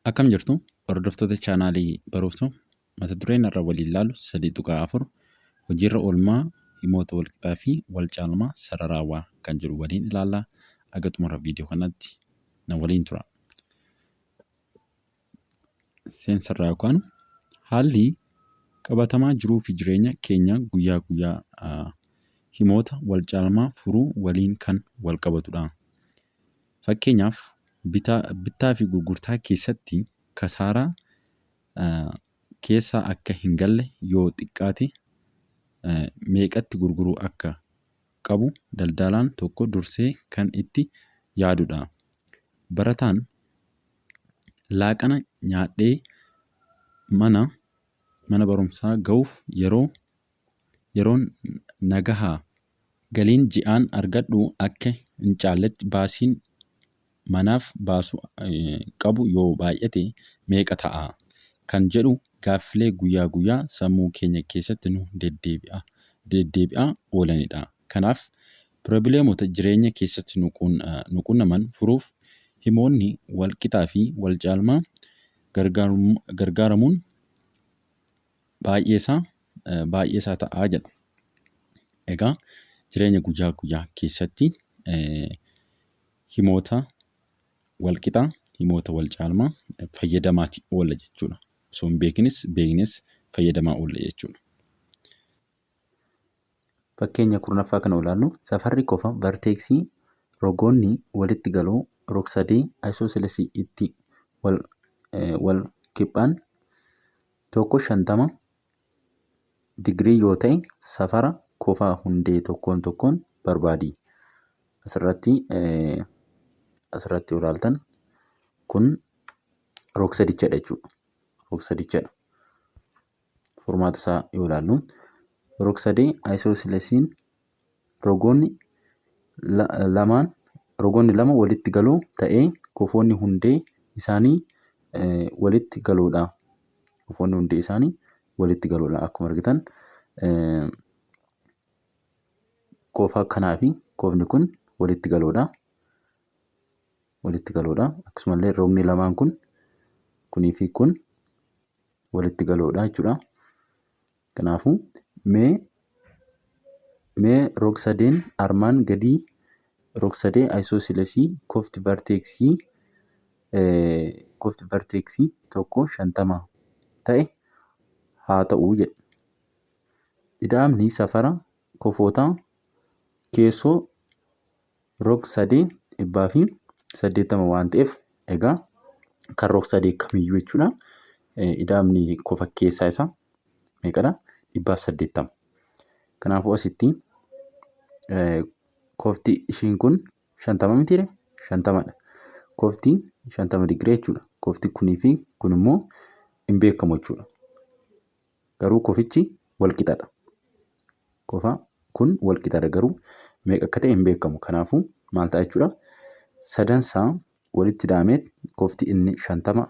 Akkam jirtu hordoftoota chaanaalii Baruuftuu, mata dureen har'a waliin ilaallu 3.4 hojiirra oolmaa himoota walqixaa fi wal caalmaa sararaawaa kan jedhu waliin ilaalla. Haga xumura viidiyoo kanaatti na waliin tura. Seensarraa yookaan haalli qabatamaa jiruu fi jireenya keenya guyyaa guyyaa himoota wal caalmaa furuu waliin kan wal qabatudha. Fakkeenyaaf, bittaa fi gurgurtaa keessatti kasaaraa keessa akka hin galle yoo xiqqaate meeqatti gurguruu akka qabu daldalaan tokko dursee kan itti yaadudha. Barataan laaqana nyaadhee mana barumsaa gahuuf yeroon na gahaa? Galiin ji'aan argadhu akka hin caalletti baasiin manaaf baasuu qabu yoo baay'ate meeqa ta'a? Kan jedhu gaaffilee guyyaa guyyaa sammuu keenya keessatti nu deddeebi'aa oolanidha. Kanaaf piroobileemota jireenya keessatti nu qunnaman furuuf himoonni wal qixaa fi wal caalmaa gargaaramuun baay'eesaa ta'a jedha. Egaa jireenya guyyaa guyyaa keessatti himoota wal qixaa, himoota wal caalmaa fayyadamaati oolla jechuudha. Osoo hin beekinis beeknes fayyadamaa oolla jechuudha. Fakkeenya 10ffaa kana ilaallu, safarri kofa varteeksii rogoonni walitti galoo rog-sadee ayisoosileesii itti wal kiphan tokko 50 digirii yoo ta'e, safara kofa hundee tokkoon tokkoon barbaadi. Asirratti yoo ilaaltan kun rog-sadichadha jechuudha. Rog-sadichadha. Furmaata isaa yoo ilaallu, rog-sadee ayisoosileesiin rogoonni lamaan rogoonni lama walitti galoo ta'ee kofoonni hundee isaanii walitti galoodha. Kofoonni hundee isaanii walitti galoodha. Akkuma argitan kofa kanaa fi kofni kun walitti galoodha. Walitti galoodha. Akkasumallee rogni lamaan kun, kunii fi kun walitti galoodha jechuudha. Kanaafuu mee rog-sadeen armaan gadii rog-sadee ayisoosileesii kofti varteeksii tokko 50 ta'e haa ta'uu jedha. Ida'amni safara kofootaa keessoo rog-sadee 180 waan ta'eef, egaa kan rog-sadee kamiyyuu jechuudha. Ida'amni kofa keessaa isaa meeqadha? 180. Kanaafuu asitti kofti ishiin kun 50 mitiire? 50dha. Kofti 50 digirii jechuudha. Kofti kunii fi kun immoo hin beekamu jechuudha. Garuu kofichi wal qixadha. Kofa kun wal qixadha, garuu meeqa akka ta'e hin beekamu. Kanaafuu maal ta'a jechuudha? Sadansaa walitti ida'amee kofti inni 50,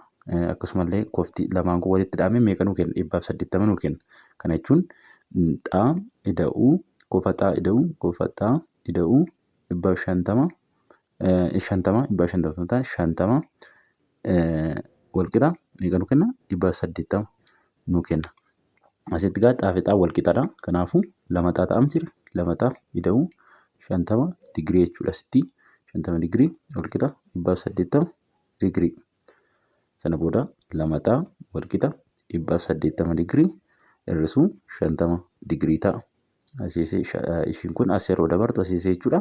akkasumallee kofti lamaan kun walitti ida'amee meeqa nuu kenna? 180 nuu kenna. Kana jechuun xaa ida'uu kofa xaa ida'uu kofa xaa ida'uu 150, 50, 150 ta'an, 50 wal qixa meeqa nuu kenna? 180 nuu kenna. Asitti gaa xaa fi xaa wal qixadha. Kanaafuu lama xaa ta'a miti? Lama xaa ida'uu 50 digirii jechuudha asitti. 50 digirii wal qixa 180 digirii. Sana booda lama xaa wal qixa 180 digirii hir'isuu 50 digirii ta'a. Asiisee ishiin kun as yeroo dabartu asiisee jechuudha.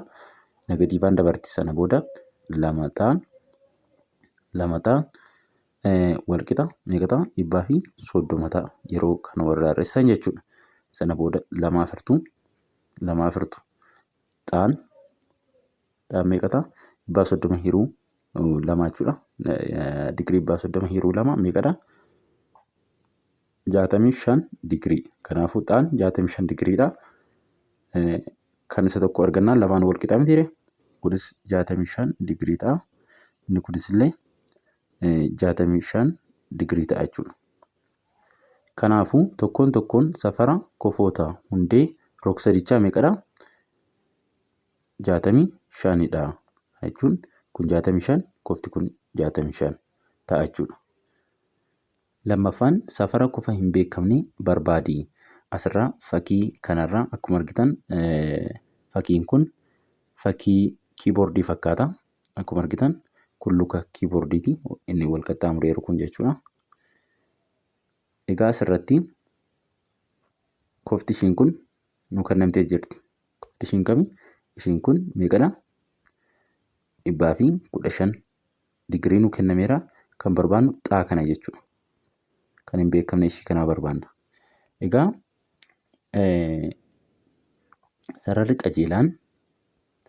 Negatiivaan dabarti. Sana booda lama xaa wal qixa meeqa ta'a? 130 ta'a yeroo kana warra hir'isan jechuudha. Sana booda lamaaf hirtuu, lamaaf hirtu, xaan meeqa ta'a? 130 hiruu lama jechuudha. Digirii 130 hiruu lama meeqadha? 65 digirii. Kanaafuu xaan 65 digiriidha. Kan isa tokko argannaan lamaan wal qixa mitiire? Kunis 65 digirii ta'a. Inni kunis illee 65 digirii ta'a jechuudha. Kanaafuu tokkoon tokkoon safara kofoota hundee rog-sadichaa meeqadha? 65dha. Jechuun kun 65, kofti kun 65 ta'a jechuudha. Lammaffaan safara kofa hin beekamne barbaadi. Asirraa fakkii kanarraa akkuma argitan fakkiin kun fakkii kiiboordii fakkaata. Akkuma argitan kun luka kiiboordiiti. Inni wal qaxxaamureeru kun jechuudha. Egaa asirratti kofti ishiin kun nu kennamtee jirti. Kofti ishiin kami? Ishiin kun meeqadha? 115 digirii nu kennameera. Kan barbaannu xaa kana jechuudha. Kan hin beekamne ishii kanaa barbaanna. Egaa sararri qajeelaan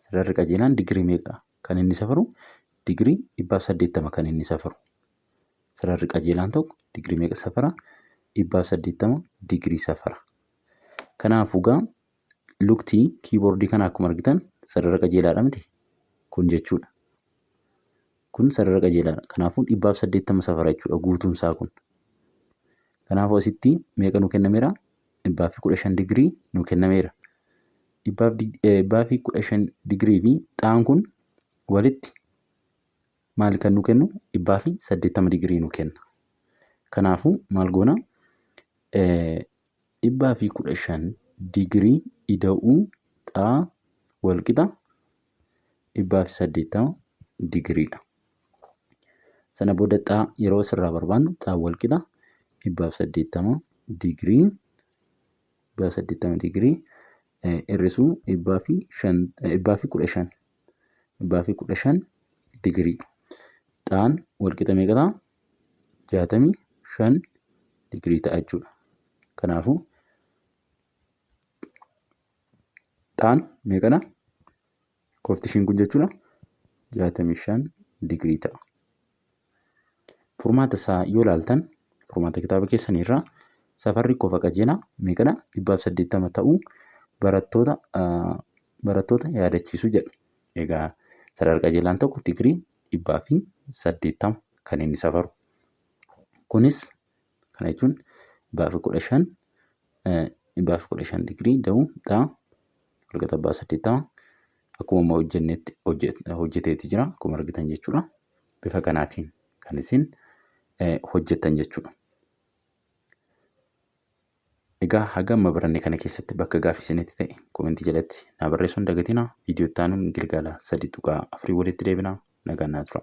sararri qajeelaan digirii meeqa kan inni safaru? Digirii 180 kan inni safaru. Sararri qajeelaan tokko digirii meeqa safara? 180 digirii safara. Kanaafuu egaa lukti kiiboordii kana akkuma argitan sarara qajeelaadha miti? Kun jechuudha. Kun sarara qajeelaadha. Kanaafuu 180 safara jechuudha guutuun isaa kun. Kanaafuu asitti meeqa nu kennameera? 115 digirii nu kennameera. 115 digirii fi xaan kun walitti maal kan nu kennu? 180 digirii nu kenna. Kanaafuu maal goona? 115 digirii ida'uu xaa walqixa 180 digiriidha. Sana booda xaa yeroo asirraa barbaannu xaa walqixa 180 digirii 180 digirii hir'isuu 115 115 digirii. Xaan walqixa meeqa ta'a? 65 digirii ta'a jechuudha. Kanaafuu xaan meeqadha? Kofti ishiin kun jechuudha 65 digirii ta'a. Furmaata isaa yoo ilaaltan furmaata kitaaba keessanii irraa safarri kofa qajeelaa meeqadha? 180 ta'uu barattoota barattoota yaadachiisuu jedha. Egaa sarara qajeelaan tokko digirii 180 kan inni safaru. Kunis kana jechuun 115 115 digirii ta'uu ta'a. Walqixa 80 akkuma amma hojjennetti hojjeteeti jira akkuma argitan jechuudha. Bifa kanaatiin kan isin hojjettan jechuudha. Egaa haga amma baranne kana keessatti bakka gaaffii isinitti ta'e komentii jalatti naa barreessuu hin dagatinaa. Viidiyoo itti aanuun gilgaala 3.4 walitti deebina. Nagaan naa tura.